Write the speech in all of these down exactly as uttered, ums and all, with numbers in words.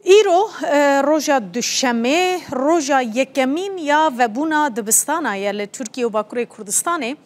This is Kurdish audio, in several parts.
Îro, e, roja duşemê, roja yekemîn ya vebûna dibistana ye li Tirkiye û Bakurê Kurdistanê.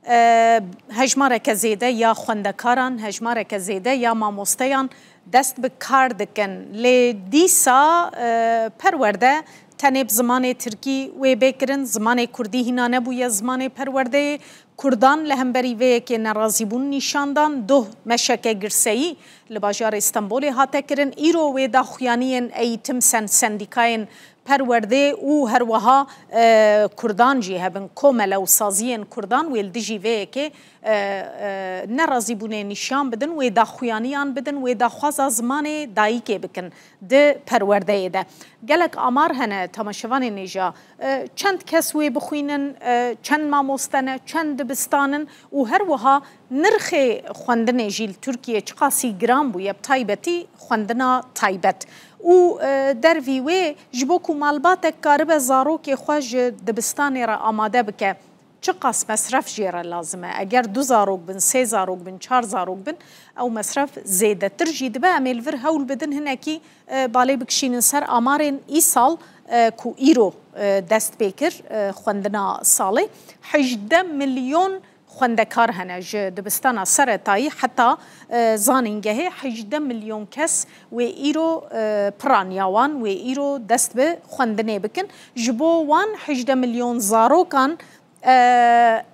E, hejmareke zêde ya xwendekaran, hejmareke zêde ya mamosteyan dest bi kar dikin. Lê dîsa, e, perwerde tenê bi zimanê tirkî wê bê kirin, zimanê kurdî hîna nebûye zimanê perwerdeyê. Kurdan li hemberî vê yekê nerazîbûn nîşan dan. Doh meşeke girseyî li bajarê Stenbolê hate kirin. Îro wê daxuyaniyên eğitim sen-, sendîkayên perwerdê û herweha, e, kurdan jî hebin, komele û saziyên kurdan wê li dijî vê yekê, e, e, nerazîbûnê nîşan bidin, wê daxuyaniyan bidin, wê daxwaza zimanê dayikê bikin di perwerdeyê de. Gelek amar hene, temaşevanên hêja, e, çend kes wê bixwînin, e, çend mamoste ne, çend dibistan in û her wiha nirxê xwendinê jî li Tirkiye çiqasî giran bûye, bi taybetî xwendina taybet. Û, e, dervî wê, ji bo ku malbatek karibe zarokê xwe ji dibistanê re amade bike, çiqas mesref jê re lazim e? Eger du zarok bin, sê zarok bin, çar zarok bin, ew mesref zêdetir jî dibe. Em ê li vir hewl bidin hinekî, e, balê bikişînin ser amarên îsal, e, ku îro, e, dest pê kir, e, xwendina salê. Hejdeh milyon xwendekar hene ji dibistana seretayî heta, e, zanîngehê. Hejdeh milyon kes wê îro, e, piraniya wan, wê îro dest bi xwendinê bikin. Ji bo wan hejdeh milyon zarokan, e,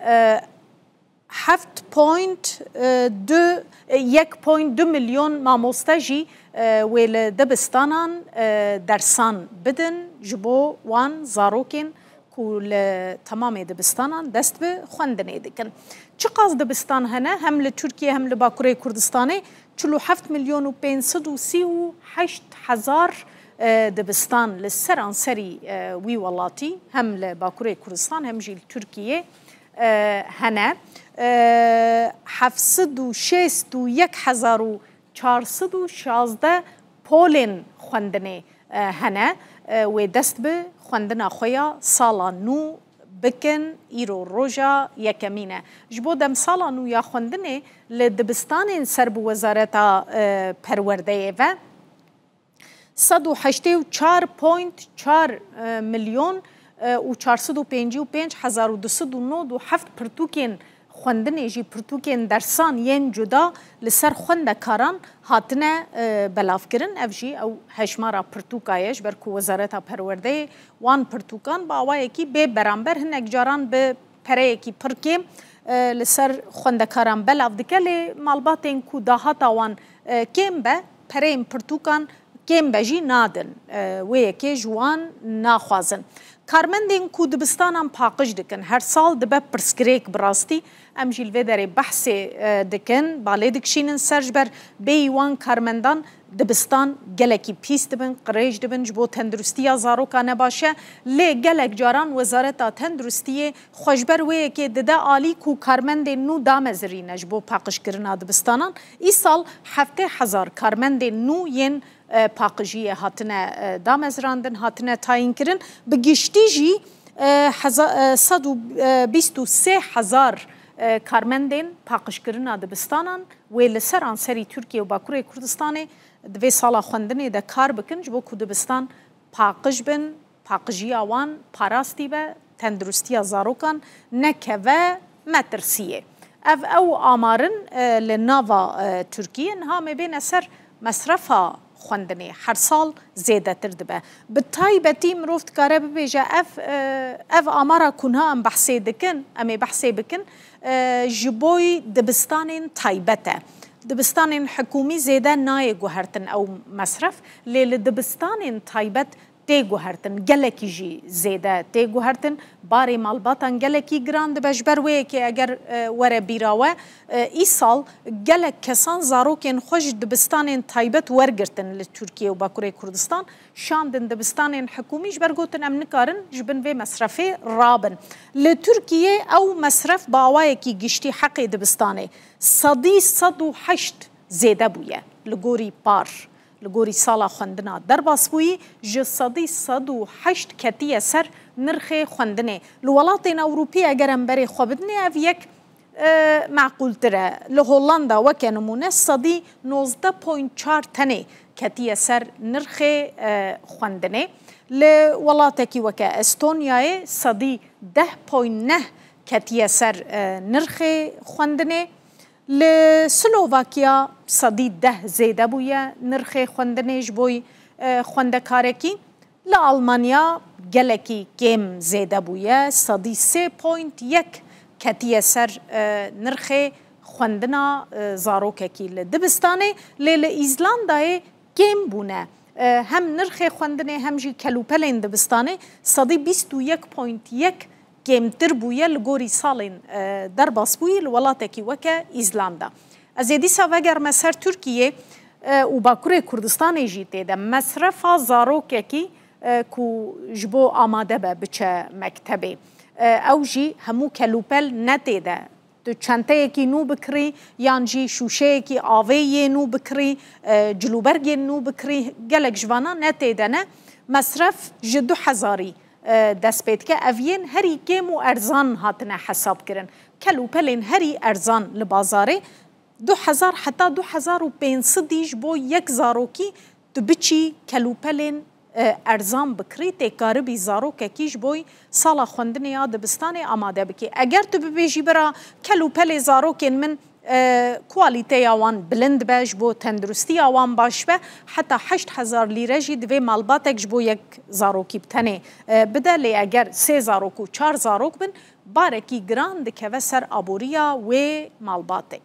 e, heft point du, e, yek point du milyon mamoste jî, e, wê li dibistanan, e, dersan bidin ji bo wan zarokên ku li temamê dibistanan dest bi xwendinê dikin. Çiqas dibistan hene, hem li Tirkiye hem li Bakurê Kurdistanê? Çil û heft milyon û pênc sed û sî û heşt hezar, e, dibistan li seranserî, e, wî welatî, hem li Bakurê Kurdistan hem jî li Tirkiye, e, hene. E, heft sed û şêst û yek hezar û çar sed û şazdeh polên xwendinê, e, hene. E, wê dest bi xwendina xwe ya sala nû bikin, îro roja yekemîn e. Ji bo demsala nû ya xwendinê li dibistanên ser bi Wezareta, e, Perwerdeyê ve, sed û heştê û çar point çar milyon, e, û çar sed û pêncî û pênc hezar û du sed û nod û heft pirtûkên xwendinê jî, pirtûkên dersan yên cuda li ser xwendekaran hatine, e, belavkirin. Ev jî ew hejmara pirtûka ye, ji ber ku Wezareta Perwerdeyê wan pirtûkan bi awayekî bê beramber hinek caran bi pereyekî pir kêm, e, li ser xwendekaran belav dike, lê malbatên ku dahata wan, e, kêm be, pereyên pirtûkan kêm be jî nadin. E, wê yekê ji wan naxwazin. Karmendên ku dibistanan paqij dikin, her sal dibe pirsgirêk bi rastî. Em jî li vê derê behsê, e, dikin, balê dikişînin ser, ji ber bêyî wan karmendan dibistan gelekî pîs dibin, qirêj dibin, ji bo tenduristiya zaroka ne baş e. Lê gelek caran Wezareta Tenduristiyê xwe ji ber wê yekê dide alî ku karmendên nû damezirîne ji bo paqijkirina dibistanan. Îsal heftê hezar karmendên nû yên, e, paqijiyê hatine, e, damezrandin, hatine tayînkirin. Bi giştî jî, e, heza-, e, sed û bîst û sê hezar, e, karmendên paqijkirina dibistanan wê li seranserî Tirkiye û Bakurê Kurdistanê di vê sala xwendinê de kar bikin, ji bo ku dibistan paqij bin, paqijiya wan parastî be, tenduristiya zarokan nekeve metirsiyê. Ev ew amar in, e, li nava, e, Tirkiyê. Niha me bêne ser mesrefa xwendinê. Her sal zêdetir dibe. Bi taybetî mirov dikare bibêje, ev, e, ev amara ku niha em behsê dikin, em ê behsê bikin, e, ji boy dibistanên taybet e. Dibistanên hikûmî zêde nayê guhertin ew mesref, lê li dibistanên taybet tê guhertin, gelekî jî zêde tê guhertin. Barê malbatan gelekî giran dibe. Ji ber wê yekê eger, e, were bîra we, e, îsal gelek kesan zarokên xwe ji dibistanên taybet wergirtin li Tirkiye û Bakurê Kurdistan, şandin dibistanên hikûmî, ji ber gotin em nikarin ji bin vê mesrefê rabin. Li Tirkiye ew mesref bi awayekî giştî heqê dibistanê sedî sed û heşt zêde bûye li gorî par. Li gorî sala xwendina derbasbûyî ji sedî sed û heşt ketiye ser nirxê xwendinê. Li welatên Ewropî eger em berê xwe bidinê, ev yek, e, meqûltir e. Li Hollanda weke nimûne sedî nozdeh point çar tenê ketiye ser nirxê, e, xwendinê. Li welatekî weke Estonyayê sedî deh point neh ketiye ser, e, nirxê xwendinê. Li Slovakiya sedî deh zêde bûye nirxê xwendinê ji bo, e, xwendekarekî. Li Almanya gelekî kêm zêde bûye, sedî sê point yek ketiye ser, e, nirxê xwendina, e, zarokekî li dibistanê, lê li Îzlandayê kêm bûne. E, hem nirxê xwendinê hem jî kelûpelên dibistanê sedî bîst û yek point yek kêmtir bûye li gorî salên, e, derbas bûyî li welatekî weke Îzlanda. Ez ê dîsa vegerime ser Tirkiyê, e, û Bakurê Kurdistanê jî tê de. Mesrefa zarokekî, e, ku ji bo amade be biçe mektebê, e, ew jî hemû kelûpel ne tê de. Tu çenteyekî nû bikirî yan jî şûşeyekî avê yê nû bikirî, e, cilûbergên nû bikirî, gelek ji vana ne tê de ne. Mesref ji du hezarî, e, dest pê dike. Ev yên herî kêm û erzan hatine hesab kirin. Kel û pelên herî erzan li bazarê du hezar heta du hezar û pênc sedî ji bo yek zarokî tu biçî kel û pelên, e, erzan bikirî, tê karibî zarokekî ji bo sala xwendinê ya dibistanê amade bikî. Eger tu bibêjî bira kel û pelê zarokên min, e, kualîteya wan bilind be, ji bo tenduristiya wan baş be, heta heşt hezar lîre jî divê malbatek ji bo yek zarokî bi tenê, e, bide. Lê eger sê zarok û çar zarok bin, barekî giran dikeve ser aboriya wê malbatê.